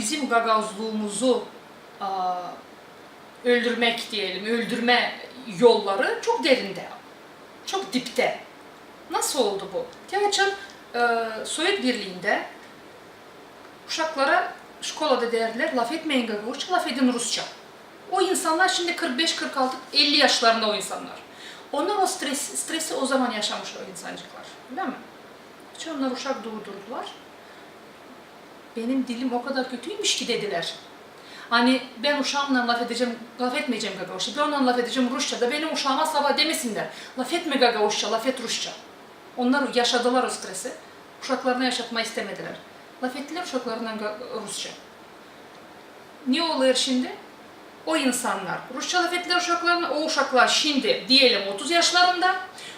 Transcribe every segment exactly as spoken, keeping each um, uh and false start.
Bizim gagauzluumuzu, a, öldürmäk deyelim, öldürmä yolları çok derindä, çok diptä. Nasıl oldu bu? Te açan, e, Sovet Birliindä uşaklara şkolada deerdilär: lafetmeyin gagauzça, lafedin rusça. O insannar şindi kırk beş, kırk altı, elli yaşlarında o insannar. Onnar o stres, stresi o zaman yaşamış o insancıklar, ölä mi? Hiç onnar uşak duudurdular. Benim dilim o kadar kötüymüş ki, dedilär. Ani bän uşaamnan lafedecäm, lafetmeyecäm gagauzça, bän onunnan lafedecäm rusça, da benim uşaama sabaa demesinnär: lafetmä gagauzça, lafet rusça. Onnar yaşadılar o stresi, uşaklarına yaşatmaa istämedilär. Lafettilär uşaklarınnan ga-, rusça. Ne olêr şindi? O insannar rusça lafettilär uşaklarına, o uşaklar şindi, deyelim, otuz yaşlarında.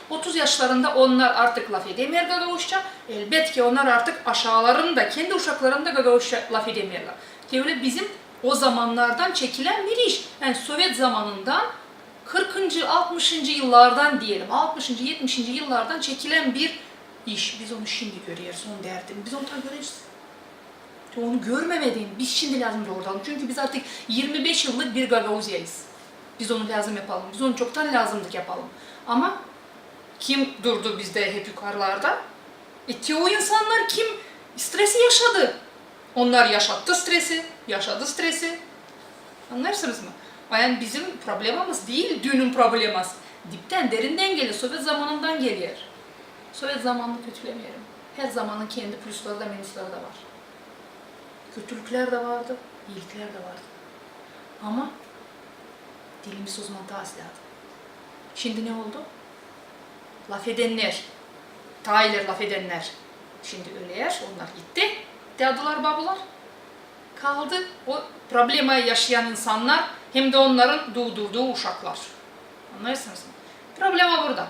Otuz yaşlarında onnar artık lafedemeer gagauzça. Elbetki, onnar artık aşaalarında, kendi uşaklarında gagauzça lafedemeerlär. Te ölä bizim o zamannardan çekilän bir iş. Yani sovet zamanından, kırkıncı, altmışıncı yıllardan deyelim, altmışıncı, etmişinci yıllardan çekilän bir iş. Biz onu şindi göreriz, onu derdim. Biz onu taa görecez. Onu görmemedin, biz şindi lääzım dooradalım. Çünkü biz artık irmi beş yıllık bir Gagauziyayız. Biz onu lääzım yapalım, biz onu çoktan lääzımdı ki yapalım. Ama kim durdu bizdä hep yukarılarda? E, te o insannar, kim stresi yaşadı. Onnar yaşattı stresi, yaşadı stresi. Annêêrsınız mı? A, yani bizim problemamız diil dünün probleması. Diptän, derindän geler, sovet zamanından geler. Sovet zamanını kötülemeerim. Her zamanın kendi plüsları da, minusları da var. Kötülüklär dä vardı, iiliklär dä vardı. Ama dilimiz o zaman taa az lääzım. Şindi ne oldu? Lafedennär, taa ileri lafedennär şindi ölär, onnar gitti, dadılar-babular. Kaldı o problemayı yaşayan insannar, hem dä onnarın duudurduğu uşaklar. Annêêrsınız mı? Problema burada.